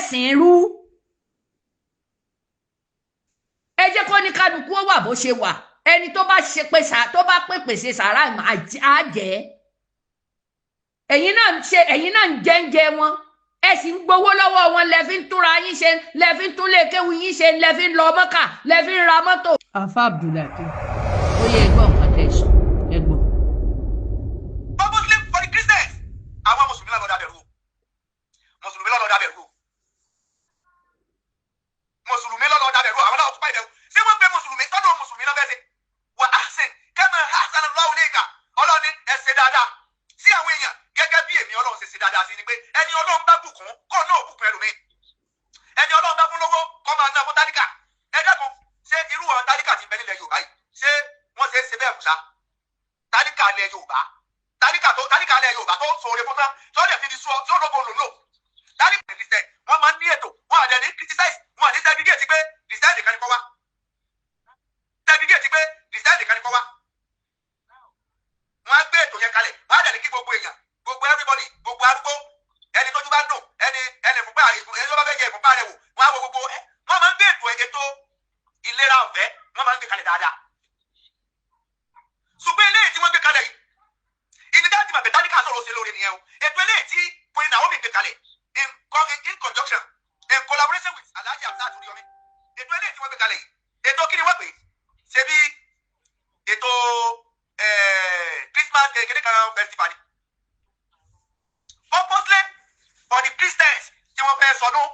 dẹ̀sìn rú. Ẹ jẹ́ kó ní kálukú ó wà bó ṣe wà. Ẹni tó bá ṣe pé tó bá pèpè ṣe sàrà á jẹ́. Ẹ̀yin náà ń ṣe, ẹ̀yin náà ń jẹ́ńjẹ wọn, ẹ sì ń gbowó lọ́wọ́ wọn, lẹ fi ń túnra yín ṣe, lẹ fi ń tún lè kéwu yín ṣe, lẹ fi ń lọ Mọ́kà, lẹ fi ń ra mọ́tò. Afa Abdulhakeem, ó yẹ ẹgbọ́n nǹkan tẹ̀ sọ, ẹ gbọ́. Purposely for the Christians, àwọn mùsùlùmí lọ́dọ̀ abẹ̀rù o, mùsùlùmí lọ́dọ̀ abẹ̀rù o, mùsùlùmí lọ́dọ̀ abẹ̀rù. Àwọn náà tún bá ìbẹ̀rù. Ṣé wọ́n gbé mùsùlùmí tọ́jú mùsùlùmí náà fẹ́ ṣe? Wa ahsin kama ahsana Allahu ilayka. Ọlọ́ni ẹ ṣe dáadáa sí àwọn èèyàn gẹ́gẹ́ bí èmi Ọlọ́run ṣe ṣe dáadáa sí ni, pé ẹni Ọlọ́run bá bùkún kó náà bùkún ẹlòmíì, ẹni Ọlọ́run bá fún lówó kó máa ná fún tálíkà. Ẹ dákun, ṣé irú àwọn tálíkà ti bẹ nílẹ̀ Yorùbá yìí, ṣé wọ́n ṣe é ṣe bẹ́ẹ̀ fún ṣá? Tálíkà ilẹ̀ Yorùbá, tálíkà tó tálíkà ilẹ̀ Yorùbá tó sọ̀rọ̀ fún tán tí wọ́n dẹ̀ fi di sọ tí ó lóko lò lò. Tálíkà Christian, wọ́n máa ń ní ètò wọn àdẹ̀ ní criticize wọn, àní segregate pé Christian nìkan ni kọ́ wá, segregate pé Christian nìkan ni kọ́ wá. Wọ́n á gbé ètò yẹn kalẹ̀, wọ́n á dẹ̀ ní kí gbogbo èèyàn, gbogbo everybody, gbogbo arúgbó, ẹni tójú bá dùn, ẹni ìfúnpá, ẹni tó bá fẹ́ jẹ ìfúnpá rẹ̀ wò, wọ́n á wo gbogbo ẹ. Wọ́n máa ń gbé ètò ìlera ọ̀fẹ́, wọ́n máa ń gbé kalẹ̀ dáadáa. Ṣùgbọ́n eléyìí tí wọ́n gbé kalẹ̀ yìí, ìdí dáàtì màbẹ̀ tálíkà sọ̀rọ̀ ṣe lóore nìyẹn o. Ètò eléyìí tí Queen Naomi gbé kalẹ̀ in conjunction, in collaboration with Alhaji Hamzat Oríyọmí, ètò eléyìí tí wọ́n gbé kalẹ̀ yìí, ètò kí ni wọ́n pè? Ṣe bí ètò Christmas kékeré kan festival ni, purposely for the Christians tí wọ́n fẹ́ sọdún.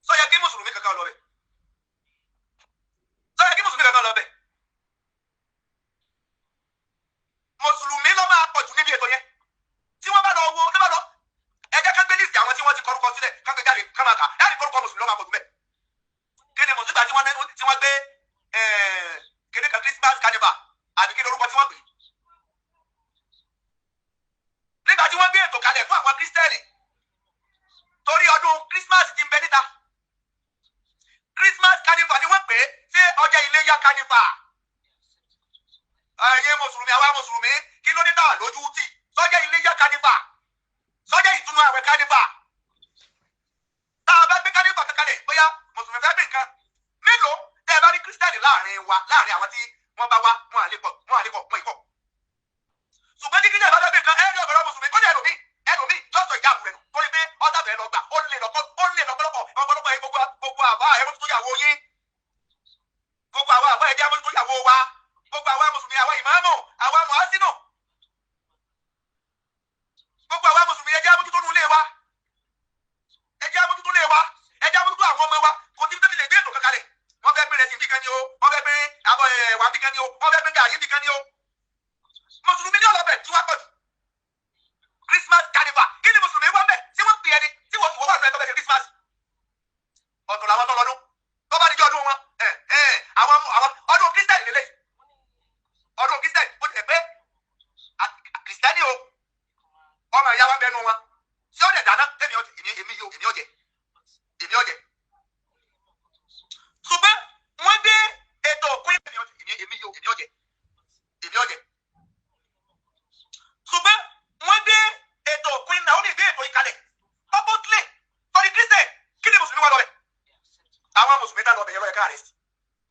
Sọ yẹ kí mùsùlùmí kankan lọ bẹ̀? Sọ yẹ kí mùsùlùmí kankan lọ bẹ̀? Mùsùlùmí ló máa pọ̀ jù níbi ètò yẹn. Tí wọ́n bá lọ wo tó bá lọ, ẹ jẹ́ ká gbé list àwọn tí wọ́n ti kọrúkọ sílẹ̀, ká gbé jáde, ká máa kà láti kọrúkọ, mùsùlùmí ló máa pọ̀ jù bẹ́ẹ̀. Kí ni mùsùlùmí tí wọ́n gbé kéde kan Christmas carnival, àbí kí ni orúkọ tí wọ́n pè? Nígbà tí wọ́n gbé ètò kalẹ̀ fún àwọn kírísítẹ́nì torí ọdún Christmas ti ń bẹ níta, Christmas carnival ni wọ́n pè é. Ṣé ọjà Iléyá carnival? Ẹ̀yin mùsùlùmí, àwa mùsùlùmí, kí ló dé náà lójú tì? Sọ́jà Iléyá carnival, sọ́jà ìtúnu àwẹ̀ carnival. Tá a bá gbé carnival kankalẹ̀, bóyá mùsùlùmí fẹ́ gbé nǹkan mélòó? Tẹ́ ẹ bá rí kírísítẹ́nì láàrin wa, láàrin àwọn tí wọ́n bá wá, wọn à lè pọ̀, wọn à lè pọ̀, wọn ì pọ̀. Ṣùgbọ́n tí kírísítẹ́nì bá fẹ́ gbé nǹkan, ẹ rí ọ̀gọ̀rọ̀ mùsùlùmí. Kó dẹ̀ ẹlòmíì, ẹlòmíì lọ́sọ̀ ìjà àbúrẹ̀ nù torí pé ọ̀tá fẹ́ lọ gbà, ó lè lọ́kọ́, ó lè lọ́pọ̀lọpọ̀ ọ̀pọ̀lọpọ̀. Ẹ gbogbo àbá ẹ mójútó ìyàwó yín. Gbogbo àwa àbá, ẹ jẹ́ mójútó ìyàwó wa. Gbogbo àwa mùsùlùmí, àwa ìmáàmù, àwa mùhásínù, gbogbo àwa mùsùlùmí, ẹ jẹ́ mójútó ilé wa, ẹ jẹ́ mójútó ilé wa, ẹ jẹ́ mójútó àwọn ọmọ wa. Kò tí tó lè gbé ètò kankalẹ̀. Wọ́n fẹ́ gbé rẹ̀ sí bí kan ni o, wọ́n fẹ́ gbé abọ́ ẹ̀wà bí kan ni o, wọ́n fẹ́ gbé gàrí bí kan ni o, mùsùlùmí ní ọlọ́bẹ̀ tí wọ́n pọ̀ jù. Christmas carnival, kí ni mùsùlùmí wọ́n bẹ̀ tí wọ́n pè ẹni tí wọ́n wà nínú ẹ̀ tó fẹ́ ṣe Christmas? Ọ̀tọ̀ làwọn tó lọ́dún tó bá níjọ́ ọdún wọn. Ẹ̀ ẹ̀ àwọn ọdún kírísítẹ̀nì lélẹ̀, ọdún kírísítẹ̀nì. Ó ti ẹ̀ pé kìrìsìtẹ́nì o, ọmọ ìyá wa ń bẹnu wọn tí ó dẹ̀ dáná tẹ́mi èmi yóò, èmi ọ̀jẹ̀, èmi ọ̀jẹ̀. Ṣùgbọ́n wọ́n gbé ètò òpin èmi yóò, èmi ọ̀jẹ̀, èmi ọ̀jẹ̀. Ṣùgbọ́n wọ́n gbé ètò òpin Naomi gbé ètò ìkalẹ̀ purposely for the Christian. Kí ni mùsùlùmí wà lọ bẹ̀? Àwọn mùsùlùmí tá lọ bẹ̀ yẹn ló yẹ ká arrest.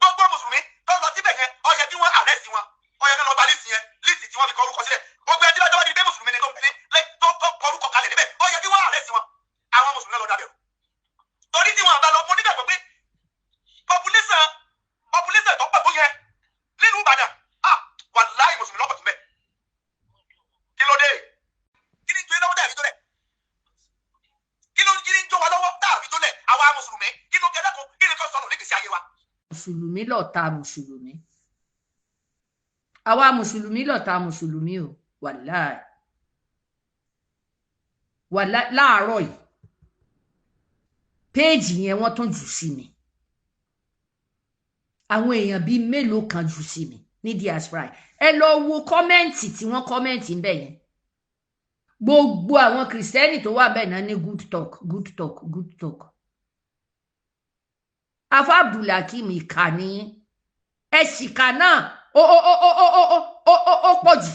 Gbogbo mùsùlùmí tó lọ síbẹ̀ yẹn, ó yẹ kí wọ́n arrest wọn. Ó yẹ kí wọ́n lọ gba list yẹn, list tí wọ́n fi kọ orúkọ sílẹ̀. Gbogbo ẹni tí wọ́n ti pé mùsùlùmí ni tó tó tó kọ orúkọ kalẹ̀ níbẹ̀, ó yẹ kí wọ́n arrest wọn. Àwọn mùsùlùmí lọ dábẹ̀rù torí tí wọn bá lọ, mo nígbàgbọ́ pé population tó pọ̀ tó yẹ nílùú Ìbàdàn, ah, wàláhì, mùsùlùmí lọ́pọ̀ tó bẹ̀. Kí ló dé? Kí ni ń jó lọ́wọ́ dàbí tó lẹ̀? Kí ló ń kí ni ń jó wa lọ́wọ́ dàbí tó lẹ̀? Àwa mùsùlùmí, kí ló kẹ́lẹ́kọ̀ọ́? Kí ni kò sọnù nígbèsí ayé wa? Mùsùlùmí lọ̀tá mùsùlùmí. Àwa mùsùlùmí lọ̀tá mùsùlùmí o. Wàláì, wàláì, láàárọ̀ yìí, péèjì yẹn wọ́n tún jù sí mi. Àwọn èèyàn bíi mélòó kan jù sí mi ní diaspora. Ẹ lọ wo comment tí wọ́n comment ń bẹ̀ yẹn. Gbogbo àwọn kìrìsìtẹ́nì tó wà bẹ́ẹ̀ náà ní good talk, good talk, good talk. Afa Abdulhakeem, ìkà ni ẹ, ṣìkà náà ó ó ó ó ó ó ó ó ó pọ̀ jù.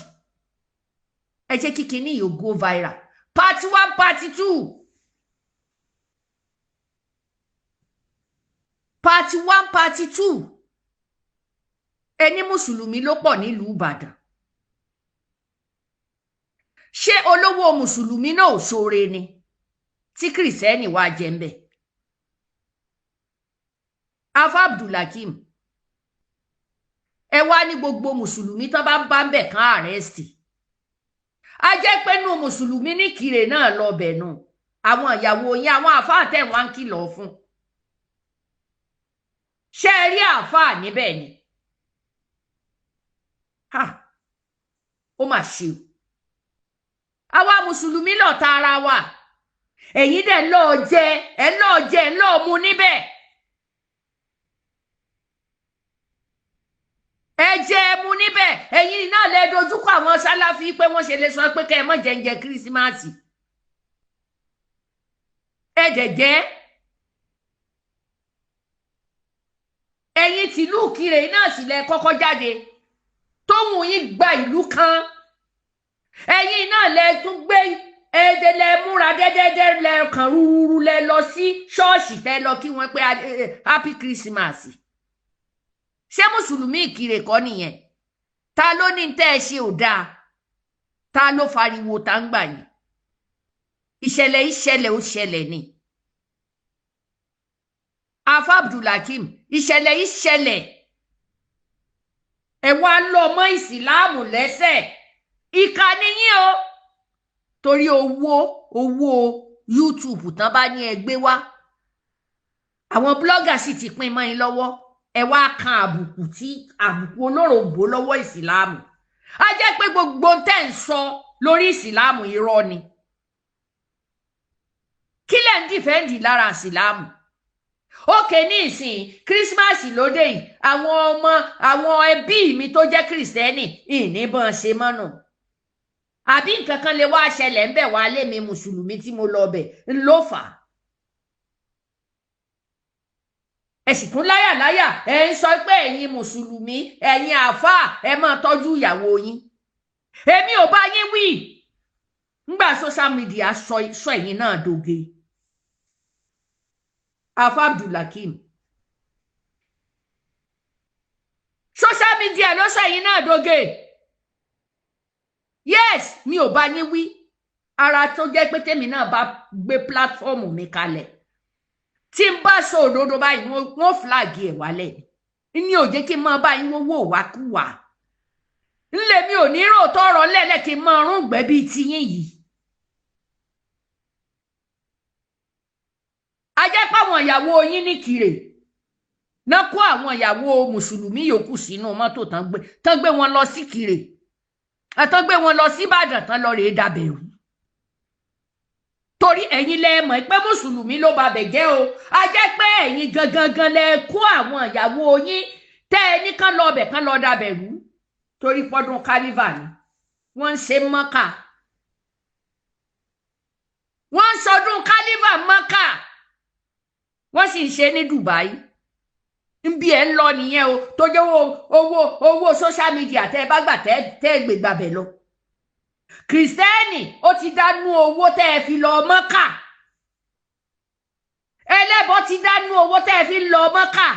Ẹ jẹ́ kí kinní yìí ó go viral. Part 1, part 2. Part 1, part 2. Ẹni mùsùlùmí ló pọ̀ nílùú Ìbàdàn. Ṣé olówó mùsùlùmí náà ò ṣoore ni tí kìrìsìtẹ́nì wá jẹ ń bẹ̀? Afa Abdulhakeem, ẹ wá ní gbogbo mùsùlùmí tó bá ń bá ń bẹ̀ kán àrẹ́sì. A jẹ́ pé nú mùsùlùmí ní Ìkirè náà lọ bẹ̀ nù. Àwọn ìyàwó yín, àwọn àáfàá tẹ̀ wá ń kìlọ̀ fún. Ṣé ẹ rí àáfàá níbẹ̀ ni? Ha! Ó mà ṣe o. Àwa mùsùlùmí lọ̀tá ara wa. Ẹ̀yin dẹ̀ lọ́ọ́ jẹ, ẹ̀ lọ́ọ́ jẹ, ẹ̀ lọ́ọ́ mu níbẹ̀. Ẹ jẹ ẹ mu níbẹ̀. Ẹ̀yin náà lẹ dojúkọ àwọn sálàfí pé wọ́n ṣe lè sọ pé kẹ́ ẹ má jẹ ń jẹ kírísímàsì. Ẹ dẹ̀ jẹ́. Ẹ̀yin tìlú Ìkirè náà sì lẹ kọ́kọ́ jáde. Tóhùn yín gba ìlú kan. Ẹ̀yin náà lẹ tún gbé ẹdẹ lẹ múra dẹ́dẹ́dẹ́ lẹ kàn rúrú lẹ lọ sí ṣọ́ọ̀ṣì tẹ lọ kí wọ́n pé happy Christmas. Ṣé mùsùlùmí Ìkirè kọ́ nìyẹn? Ta ló ní tẹ́ ẹ ṣe ò dáa? Ta ló fariwo tá ń gbà yín? Ìṣẹ̀lẹ̀ ìṣẹ̀lẹ̀ ó ṣẹlẹ̀ ni. Afa Abdulhakeem, ìṣẹ̀lẹ̀ ìṣẹ̀lẹ̀. Ẹ wá lọ mọ́ ìsìláàmù lẹ́sẹ̀. Ìkà ni yín o. Torí owó YouTube tán bá ní ẹ gbé wá. Àwọn blogger sì ti pín mọ́ yín lọ́wọ́. Ẹ wá kan àbùkù tí àbùkù olóròǹbó lọ́wọ́ ìsìláàmù. A jẹ́ pé gbogbo tẹ́ ń sọ lórí ìsìláàmù irọ́ ni. Kí lẹ̀ ń dìfẹ́ǹdì lára ìsìláàmù? Ókè ní ìsìn kírísímàsì lóde yìí, àwọn ọmọ àwọn ẹbí mi tó jẹ́ kìrìsìtẹ́nì ìníbọn ṣe mọ́nà. Àbí nǹkan kan lè wá ṣẹlẹ̀ ń bẹ̀ wá lé mi mùsùlùmí tí mo lọ bẹ̀ ń ló fà á. Ẹ sì tún láyàláyà ẹ ń sọ pé ẹ̀yin mùsùlùmí ẹ̀yin àáfàá ẹ máa tọ́jú ìyàwó yín. Èmi ò bá yín wí. Ńgbà social media sọ ẹ̀yin náà doge. Afa Abdulhakeem, social media ló sọ ẹ̀yin náà doge. Yes, mi ò bá yín wí. Ara tó jẹ́ pé tèmi náà bá gbé platform mi kalẹ̀, tí n bá sọ òdodo báyìí wọ́n flag ẹ̀ wálẹ̀. Ní ò jẹ́ kí n máa bá yín wọ́wọ́ wákúwà. Ńlẹ̀ mi ò ní rò tọrọ lẹ́lẹ̀ kí n máa rún gbẹ́ bíi tiyín yìí. A jẹ́ pé àwọn ìyàwó yín ní Ìkirè náà kó àwọn ìyàwó mùsùlùmí yòókù sínú mọ́tò tán gbé wọn lọ sí Ìkirè, tán gbé wọn lọ sí Ìbàdàn, tán lọ rèé dàbẹ̀rù. Torí ẹ̀yin lẹ mọ̀ pé mùsùlùmí ló ba bẹ̀ jẹ́ o. A jẹ́ pé ẹ̀yin gangan lẹ kó àwọn ìyàwó yín tẹ́ ẹ ní kán lọ ọbẹ̀ kán lọ dàbẹ̀rù. Torí pọ́dún kálífà ni wọ́n ń ṣe Mọ́kà. Wọ́n ń sọdún kálífà Mọ́kà. Wọ́n sì ń ṣe ní Dubai. Nbí ẹ̀ ń lọ nìyẹn o, tó jẹ́ owó social media tẹ́ ẹ bá gbà tẹ́ ẹ gbègbà bẹ̀ lọ. Kìrìsìtẹ́nì ó ti dánú owó tẹ́ ẹ fi lọ Mọ́kà. Ẹlẹ́bọ ti dánú owó tẹ́ ẹ fi lọ Mọ́kà.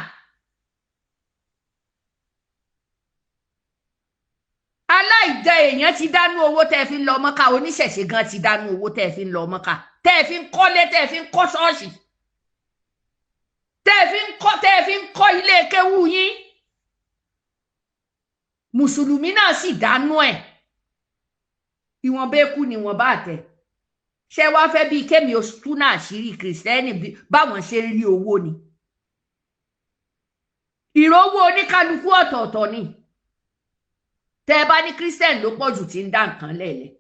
Aláìjẹ èèyàn ti dánú owó tẹ́ ẹ fi lọ Mọ́kà. Oníṣẹ̀ṣe gan ti dánú owó tẹ́ ẹ fi lọ Mọ́kà. Tẹ́ ẹ fi ń kọ́lé, tẹ́ ẹ fi ń kọ́ ṣọ́ọ̀ṣì, tẹ́ ẹ fi ń kọ́ ilé kéwú yín. Mùsùlùmí náà sì dánú ẹ̀. Ìwọ̀n bẹ́ẹ̀ kú ni wọ́n bá tẹ̀. Ṣé wàá fẹ́ bíi kémi oṣù náà àṣírí kìrìsìtẹ́nì báwọn ṣe ń rí owó ni? Ìrówó oníkálukú ọ̀tọ̀ọ̀tọ̀ ni. Tẹ́ ẹ bá ní kírísítẹ́nì ló pọ̀ jù tí ń dá nǹkan lẹ̀lẹ̀.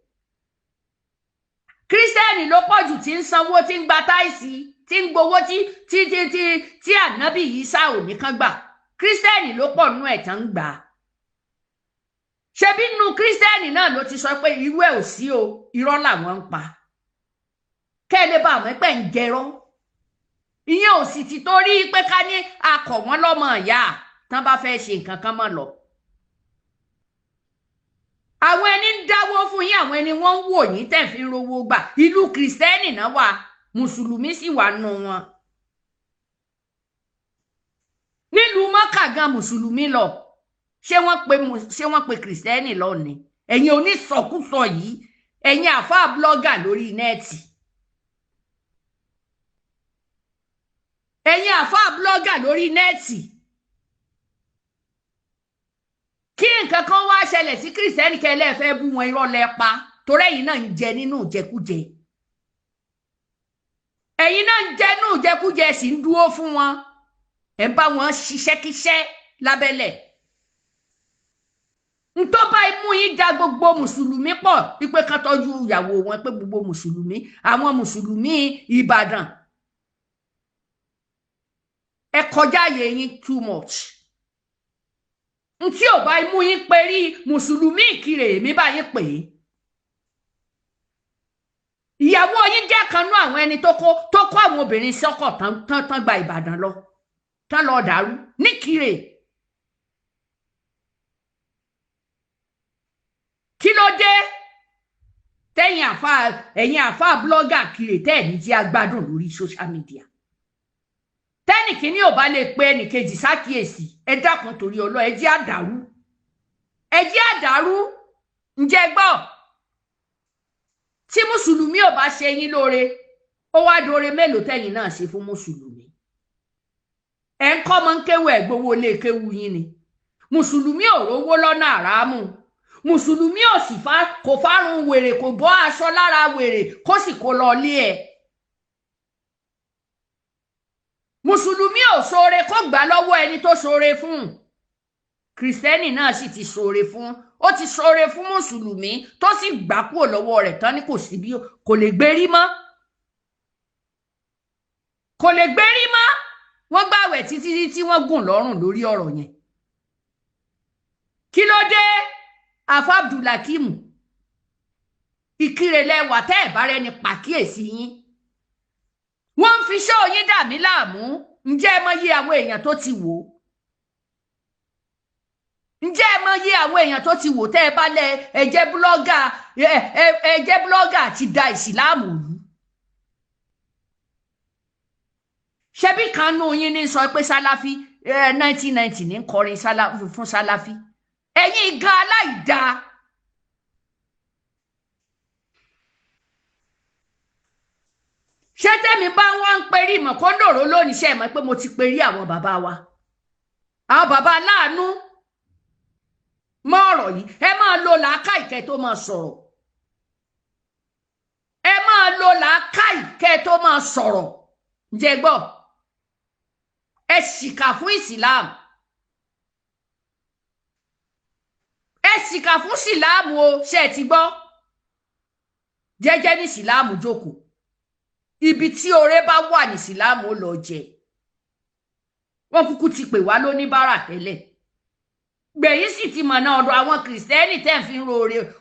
Kírísítẹ́nì ló pọ̀ jù tí ń sanwó, tí ń gba táìsì, tí ń gbowó tí tí tí tí tí ànábì yìí sá òní kan gbà. Kírísítẹ́nì ló pọ̀ nú ẹ̀ tán ń gbà á. Ṣebí nínú kírísítẹ́nì náà ló ti sọ pé irú ẹ̀ ò sí o, irọ́ làwọn ń pa. Kẹ́ ẹ lè bá àmọ́ pẹ́ ń jẹrọ́. Ìyẹn ò sì ti torí pé ká ní akọ̀ wọ́n lọ́mọ ìyá tán bá fẹ́ ṣe nǹkan kan mọ́ lọ. Àwọn ẹni ń dáwó fún yín, àwọn ẹni wọ́n ń wò yín tẹ̀ fi ń rówó gbà. Ìlú kìrìsìtẹ́nì náà wà, mùsùlùmí sì wà nù wọn. Nílùú Mọ́kà gan mùsùlùmí lọ. Ṣé wọ́n pe kìrìsìtẹ́nì lọ ni? Ẹ̀yin onísọkúsọ yìí, ẹ̀yin àfáà blọ́gà lórí nẹ́ẹ̀tì. Ẹ̀yin àfáà blọ́gà lórí nẹ́ẹ̀tì. Kí nǹkan kan wá ṣẹlẹ̀ sí kìrìsìtẹ́nì kẹlẹ́ fẹ́ bú wọn, irọ́ lẹ pa, torí ẹ̀yin náà ń jẹ nínú ìjẹkújẹ. Ẹ̀yin náà ń jẹ nínú ìjẹkújẹ, sì ń dúró fún wọn. Ẹ̀ ń bá wọn ṣiṣẹ́kíṣẹ́ lábẹ́lẹ̀. Ntọ́ bá imú yín da gbogbo mùsùlùmí pọ̀ wípé kán tọ́jú ìyàwó wọn, pé gbogbo mùsùlùmí, àwọn mùsùlùmí Ìbàdàn, ẹ kọjá àyè yín too much. Ntí ò bá imú yín perí mùsùlùmí Ìkirè, èmi bá yín pè é. Ìyàwó yín jẹ́ kan nú àwọn ẹni tó kó àwọn obìnrin sọ́kọ̀ tán gba Ìbàdàn lọ, tán lọ dàrú níkirè. Kí ló dé tẹ̀yin àfáà blọ́gà Kirè tẹ́ ní jí agbádùn lórí social media? Tẹ́nì kìíní ò bá lè pe ẹnìkejì sákìyèsí, ẹ dákun torí Ọlọ́run, ẹ jẹ́ àdàrú, ẹ jẹ́ àdàrú. Ǹjẹ́ gbọ́, tí mùsùlùmí ò bá ṣe yín lóore, ó wá dóore mélòó tẹ̀yin náà ṣe fún mùsùlùmí? Ẹ̀ ń kọ́ mọ́ ń kéwù, ẹ̀ gbowó lé kéwù yín ni. Mùsùlùmí ò rówó lọ́nà àràámù. Mùsùlùmí ò sì kò fárun wèrè, kò bọ́ aṣọ lára wèrè, kó sì kó lọ lé ẹ̀. Mùsùlùmí ò ṣoore kó gbà lọ́wọ́ ẹni tó ṣoore fún. Kìrìsìtẹ́nì náà sì ti ṣoore fún, ó ti ṣoore fún mùsùlùmí tó sì gbà kúrò lọ́wọ́ rẹ̀ tán ní kò sí bí kò lè gbérí mọ́. Kò lè gbérí mọ́. Wọ́n gbàwẹ̀ títí tí wọ́n gùn lọ́rùn lórí ọ̀rọ̀ yẹn. Kí ló dé? Àfáà Abdulhakeem, Ìkirè lẹwà tẹ́ ẹ̀ bá rẹni pàkíyèsí yín. Wọ́n ń fi ṣọ́ yín dà mí láàmú. Ǹjẹ́ ẹ mọ iye àwọn èèyàn tó ti wò? Ǹjẹ́ ẹ mọ iye àwọn èèyàn tó ti wò tẹ́ ẹ bá lẹ ẹ jẹ́ búlọ́gà, ẹ jẹ́ búlọ́gà ti da ìsìláàmù rú? Ṣebí kan nú yín ní sọ pé Sálàfí 1990 ní kọrin fún Sálàfí. Ẹ̀yin gan aláìda. Ṣé tẹ́mi bá wá ń perí ìmọ̀ kó lòró lónìí, ṣe mọ̀ pé mo ti perí àwọn bàbá wa, àwọn bàbá aláàánú mọ́ ọ̀rọ̀ yìí. Ẹ máa lo làákàyè kẹ́ tó máa sọ̀rọ̀. Ẹ máa lo làákàyè kẹ́ tó máa sọ̀rọ̀. Ǹjẹ́ gbọ́, ẹ ṣìkà fún ìsìláàmù. Ẹ ṣìkà fún ìsìláàmù o, ṣe ẹ ti gbọ́? Jẹ́jẹ́ ní ìsìláàmù jókòó. Ibi tí oore bá wà ní ìsìláàmù ó lọ jẹ. Wọ́n kúkú ti pè wá lóníbàárà tẹ́lẹ̀. Gbẹ̀yìn sì ti mọ̀nà ọ̀dọ̀ àwọn kìrìsìtẹ́nì tẹ́ ń fi ń ro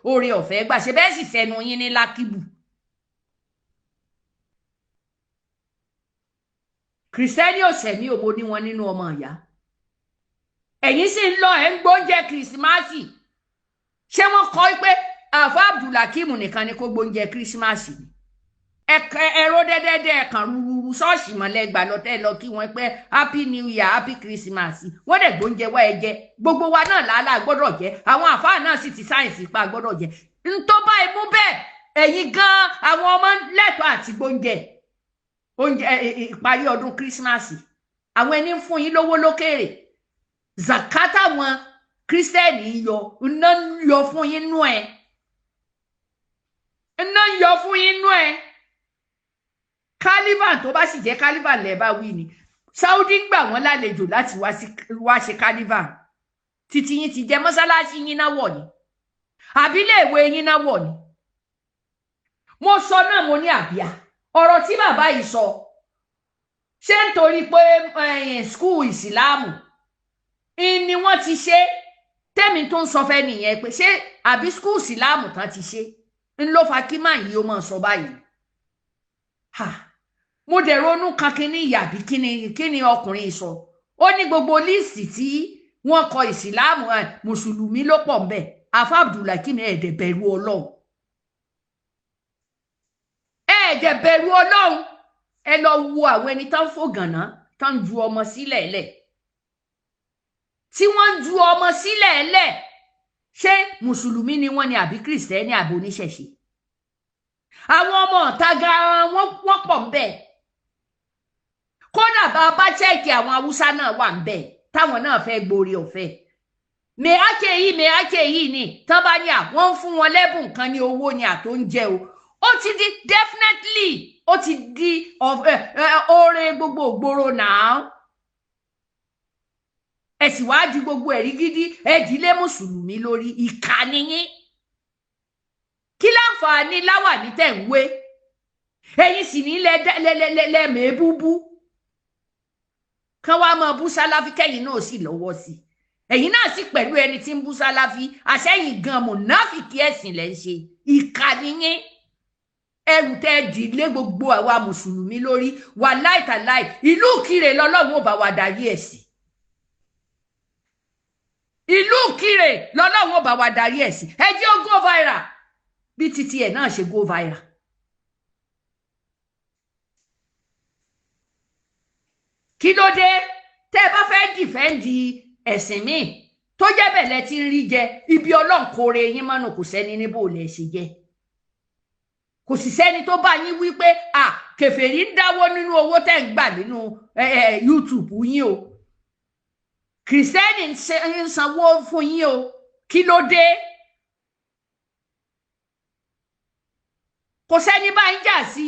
oore ọ̀fẹ́ gbà, ṣe bẹ́ẹ̀ sì sẹ́nu yín ní lákìbù. Kìrìsìtẹ́nì ò sẹ̀mí òmo ní wọn nínú ọmọ ìyá. Ẹ̀yin sì ń lọ, ẹ̀ ń gbóúnjẹ kìrìsìmáàsì. Ṣé wọ́n kọ́ pé Àfáà Abdulhakeem nìkan ni kó gbóúnjẹ kìrìsìmáàsì ni? Ẹ̀rọ dẹ́dẹ́dẹ́ ẹ̀kan rúrúrú ṣọ́ọ̀ṣì mọ̀lẹ́gbà lọ́tẹ́ lọ kí wọ́n pé happy new year, happy christmas. Wọ́n dẹ̀ gbóúnjẹ wá ẹ jẹ. Gbogbo wa náà làálàá gbọ́dọ̀ jẹ. Àwọn àfáà náà sì ti sáyẹ̀nsì pa gbọ́dọ̀ jẹ. Ntọ́ bá imú bẹ́ẹ̀, ẹ̀yin gan àwọn ọmọ lẹ́tọ̀ọ́ àti gbóúnjẹ oúnjẹ ìparí ọdún christmas. Àwọn ẹni ń fún yín lówó lókèrè. Zakata wọn kírísítẹ́nì yọ, iná ń yọ fún yín nú ẹ. Iná ń yọ fún yín nú ẹ. Kálíbà tó bá sì jẹ́ kálíbà lẹ́ bá wí ni. Saudi ń gbà wọ́n lálejò láti wá ṣe kálíbà. Títí yín ti jẹ mọ́sálásí yín náà wọ̀ ni. Àbí iléèwé yín náà wọ̀ ni. Mo sọ náà, mo ní àbíà. Ọ̀rọ̀ tí bàbá yìí sọ, ṣé nítorí pé skul ìsìláàmù ni wọ́n ti ṣe? Tẹ́mi tó ń sọ fẹ́ nìyẹn pé ṣé àbí skul ìsìláàmù tán ti ṣe ń ló fa kí máa yí ó máa sọ báyìí. Mo dẹ̀ ronú kan kíní ìyàbí kíní ọkùnrin sọ. Ó ní gbogbo líìsì tí wọ́n kọ ìsìláàmù mùsùlùmí ló pọ̀ ńbẹ̀. Àfà Abdulhakeem, ẹ̀ẹ́dẹ̀ bẹ̀rù Ọlọ́run, ẹ̀ẹ́dẹ̀ bẹ̀rù Ọlọ́run. Ẹ lọ wo àwọn ẹni tán fò gànà, tán ju ọmọ sílẹ̀ lẹ̀, tí wọ́n ń ju ọmọ sílẹ̀ lẹ̀. Ṣé mùsùlùmí ni wọ́n ni àbí kìrìsìtẹ́nì àbí oníṣẹ̀ṣe? Àwọn ọmọ ọ̀tá gan-an wọ́n pọ̀ ń bẹ̀. Kódà bá a bá chẹ́ẹ̀kì, àwọn haúsá náà wà ń bẹ̀ táwọn náà fẹ́ gborí ọ̀fẹ́. Mẹ́àkẹ́ yìí, mẹ́àkẹ́ yìí ni tán bá ní àwọn ń fún wọn lẹ́bùn kan ní owó ni àtóúnjẹ o. Ó ti di definitely, ó ti di oore gbogbo ògbóró náà. Ẹ sì wá di gbogbo ẹ̀rí gidi, ẹ dìlé mùsùlùmí lórí. Ìkà nìyín. Kí láǹfààní láwàní tẹ̀ ń wé? Ẹ̀yin sì ní lẹ́mẹ̀ẹ́búbú kán wá máa bú sáláfí, kẹ́yìn náà sì lọ́wọ́ sí i. Ẹ̀yin náà sì pẹ̀lú ẹni tí ń bú sáláfí. Àṣẹyìn gan mùnáfìkì ẹ̀sìn lẹ́ ń ṣe. Ìkà nìyín. Ẹrù tẹ́ dì lé gbogbo àwa mùsùlùmí lórí wà láìtàláì, ìlú Ìkirè lọ́lọ́run ò bá wa darí ẹ̀ sí. Ìlú Ìkirè lọ́lọ́run ò bá wa darí ẹ̀ sí. Ẹ jẹ́ ó go viral bí titi ẹ̀ náà ṣe go viral. Kí ló dé tẹ́ ẹ bá fẹ́ dìfẹ́ǹdì ẹ̀sìn míì tó jẹ́ bẹ̀lẹ̀ tí ń rí jẹ? Ibi Ọlọ́run kóore yín mọ́nù, kò sẹ́ni níbo lẹ̀ ṣe jẹ́, kò sì sẹ́ni tó bá yín wí pé à kèfèrí ń dáwó nínú owó tẹ́ ń gbà nínú YouTube yín o, kìrìsìtẹ́nì ń sanwó fún yín o. Kí ló dé? Kò sẹ́ni bá ń jà sí.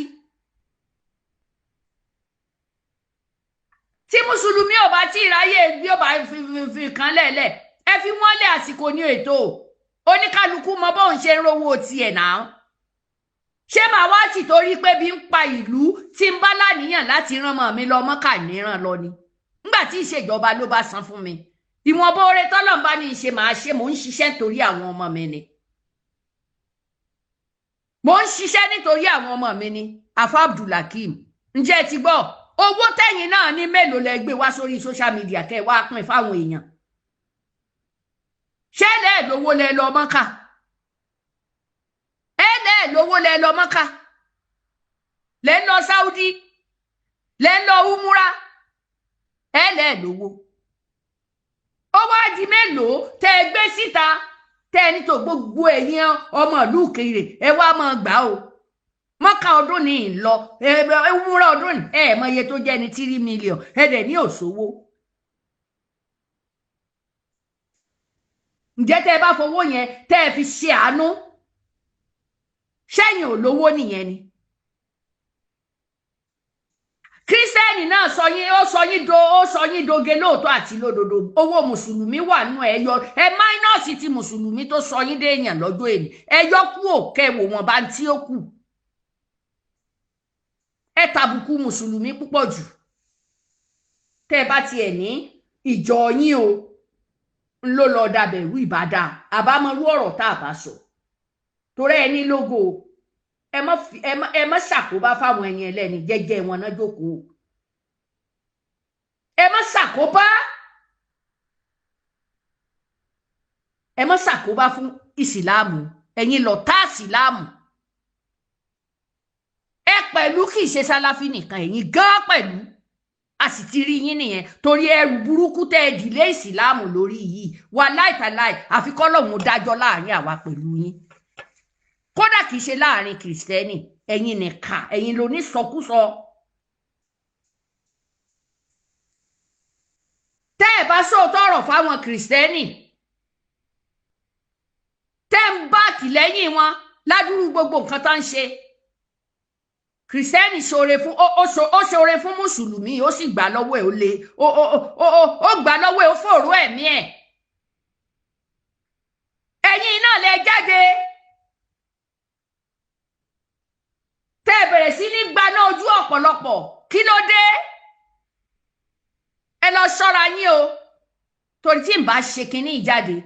Tí mùsùlùmí ò bá tí ì ráyè bí ó bá fi kan lẹ́lẹ̀, ẹ fi wọ́n lé. Àsìkò ní ètò oníkálukú mọ bóun ṣe ń rówó tiẹ̀ náà. Ṣé màá wá tì torí pé bí ń pa ìlú tí ń bá láníyàn láti rán ọmọ mi lọ Mọ́kà níran lọ ni? Nígbà tí ìṣèjọba ló bá san fún mi, ìwọ̀nba oore tọ́lọ̀ ń bá ní í ṣe màá ṣe. Mò ń ṣiṣẹ́ nítorí àwọn ọmọ mi ni. Mò ń ṣiṣẹ́ nítorí àwọn ọmọ mi ni. Àfà Abdulhakeem, ǹjẹ́ ẹ ti gbọ́? Owó tẹ̀yìn náà ní mélòó lẹ gbé wá sórí social media kẹ́ ẹ wá pín fáwọn èèyàn? Ṣé lẹ́ẹ̀ lówó lẹ lọ Mọ́kà? Ẹ lẹ́ẹ̀ lówó lẹ lọ Mọ́kà, lẹ́ ń lọ Saudi, lẹ́ ń lọ umura, ẹ lẹ́ẹ̀ lówó. Ó wá di mélòó tẹ́ ẹ gbé síta tẹ́ ẹ ní tó gbogbo ẹ̀yin ọmọ ìlú Ìkirè ẹ wá máa gbà o? Mọ́kà ọdún ní ìlọ, umura ọdún ní ẹ mọ iye tó jẹ́ ní 3 million. Ẹ dẹ̀ ní òṣòwò. Ǹjẹ́ tẹ́ ẹ bá fowó yẹn tẹ́ ẹ fi ṣe àánú, ṣẹ́yìn ò lówó nìyẹn ni? Kírísítẹ́nì náà sọ yín, ó sọ yín do, ó sọ yín doge lóòótọ́ àti lódodo. Owó mùsùlùmí wà nù ẹ yọ ẹ minus ti mùsùlùmí tó sọ yín déèyàn lọ́jọ́ èní, ẹ yọ kú òkè wò wọ́n bá ń tí ó kù. Ẹ tàbùkù mùsùlùmí púpọ̀ jù. Tẹ́ ẹ bá tiẹ̀ ní ìjọ yín o ń ló lọ dàbẹ̀rú ìbàdàn, àbámọ̀rú ọ̀rọ̀ tá a bá sọ torí ẹ ní lógo. Ẹ má ṣàkóbá fáwọn ẹni ẹlẹ́ni, jẹ́jẹ́ wọn náà jókòó. Ẹ má ṣàkóbá, ẹ má ṣàkóbá fún ìsìláàmù. Ẹ̀yin lọ̀tá ìsìláàmù. Ẹ pẹ̀lú kì í ṣe sáláfì nìkan, ẹ̀yin gan pẹ̀lú a sì ti rí yín nìyẹn torí ẹrù burúkú tẹ́ ẹ dìlé ìsìláàmù lórí yìí wà láìtàláì. Àfi kọ́lọ́hún dájọ́ láàrin àwa pẹ̀lú yín. Kódà kì í ṣe láàrin kìrìsìtẹ́nì, ẹ̀yin nìkan, ẹ̀yin ló ní sọkúsọ. Tẹ́ ẹ bá sóòótọ́ ọ̀rọ̀ fáwọn kìrìsìtẹ́nì tẹ́ ń báàkì lẹ́yìn wọn ládùúrú gbogbo nǹkan tó ń ṣe. Kìrìsìtẹ́nì ṣoore fún ó ṣoore fún mùsùlùmí, ó sì gbà lọ́wọ́ ẹ̀, ó lé ó gbà lọ́wọ́ ẹ̀, ó fòró ẹ̀mí ẹ̀. Ẹ̀yin náà lẹ jáde tẹ́ ẹ bẹ̀rẹ̀ sí ní gbaná ojú ọ̀pọ̀lọpọ̀. Kí ló dé? Ẹ lọ ṣọ́ra yín o, torí tí n bá ṣe kinní ìjáde,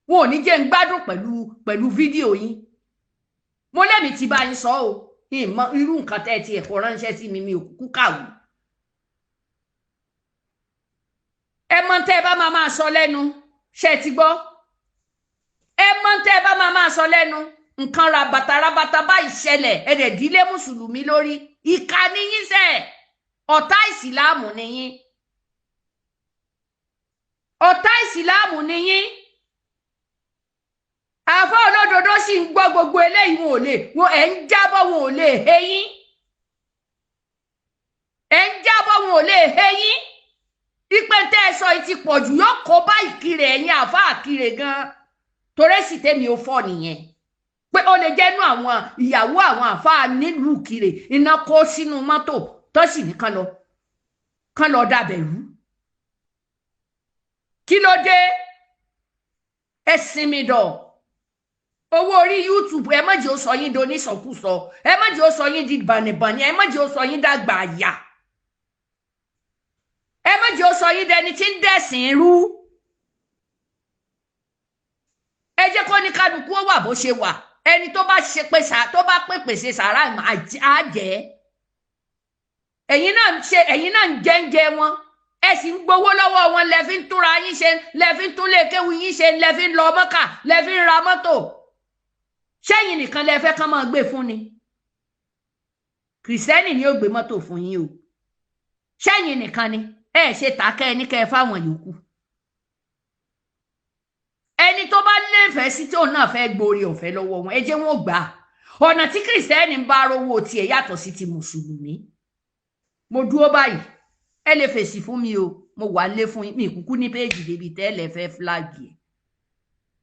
wọn ò ní jẹ́ ń gbádùn pẹ̀lú fídíò yín. Mo lẹ́mi ti bá yín sọ o, ìmọ̀ irú nǹkan tẹ́ ẹ ti ẹ̀kọ́ ránṣẹ́ sí mi, mi ò kúkú kàwé. Ẹ mọ tẹ́ ẹ bá máa máa sọ lẹ́nu. Ṣe ti gbọ́? Ẹ mọ̀ tẹ́ ẹ bá máa máa sọ lẹ́nu. Nǹkan rabata rabata báyìí ṣẹlẹ̀, ẹ dẹ̀ dílé mùsùlùmí lórí. Ìkà ni yín sẹ́, ọ̀tá ìsìláàmù ni yín, ọ̀tá ìsìláàmù ni yín. Àfọ olódodo sì ń gbọ́ gbogbo eléyìí, wọn ò lè wọn, ẹ̀ ń jábọ̀, wọn ò lè heyín, ẹ̀ ń jábọ̀, wọn ò lè heyín. Ipe tẹ́ ẹ sọ yìí ti pọ̀ jù, yóò kó bá Ìkirè, ẹ̀yin àfa Ìkirè gan. Torẹ́sì tẹ́mi ò fọ́ nìyẹn pé ó lè jẹ́nu àwọn ìyàwó àwọn àfa nílùú Ìkirè iná kó sínú mọ́tò tó sì ní kán lọ kán lọ dàbẹ̀ rú. Kí ló dé? Ẹ sinmi dọ̀. Owó orí YouTube, ẹ má jẹ́ ó sọ yín di onísọkúsọ, ẹ má jẹ́ ó sọ yín di bànìbànì, ẹ má jẹ́ ó sọ yín dàgbà àyà, ẹ má jẹ́ ó sọ yín dẹni tí ń dẹ̀sìn rú. Ẹ jẹ́ kó ní kálukú ó wà bó ṣe wà. Ẹni tó bá ṣe pé tó bá pèpè ṣe sàrà á jẹ́. Ẹ̀yin náà ń ṣe, ẹ̀yin náà ń jẹ́ńjẹ wọn, ẹ sì ń gbowó lọ́wọ́ wọn, lẹ fi ń túnra yín ṣe, lẹ fi ń tún lé kéwu yín ṣe, lẹ fi ń lọ Mọ́kà, lẹ fi ń ra mọ́tò. Ṣẹ́yìn nìkan lẹ fẹ́ kán máa gbé fún ni? Kìrìsìtẹ́nì ni ó gbé mọ́tò fún yín o. Ṣẹ́yìn nìkan ni ẹ ṣe tàkẹ́ ẹ ní kẹ́ ẹ fáwọn yòókù. Ẹni tó bá lẹ́fẹ̀ẹ́ sí tí òun náà fẹ́ gborí ọ̀fẹ́ lọ́wọ́ wọn, ẹ jẹ́ wọn gbà á. Ọ̀nà tí kìrìsìtẹ́nì ń bá rówó tiẹ̀ yàtọ̀ sí ti mùsùlùmí. Mo dúró báyìí, ẹ lè fèsì fún mi o, mo wà lé fún mi kúkú ní péèjì débi tẹ́lẹ̀ fẹ́ fúláàgì ẹ̀.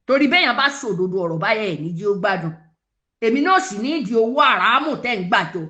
Torí bẹ́yàn bá sòdodo ọ̀rọ̀ báyẹ̀ ẹ̀ ní jí ó gbádùn. Èmi náà sì ní ìdí owó àràámù tẹ́ ń gbàjọ.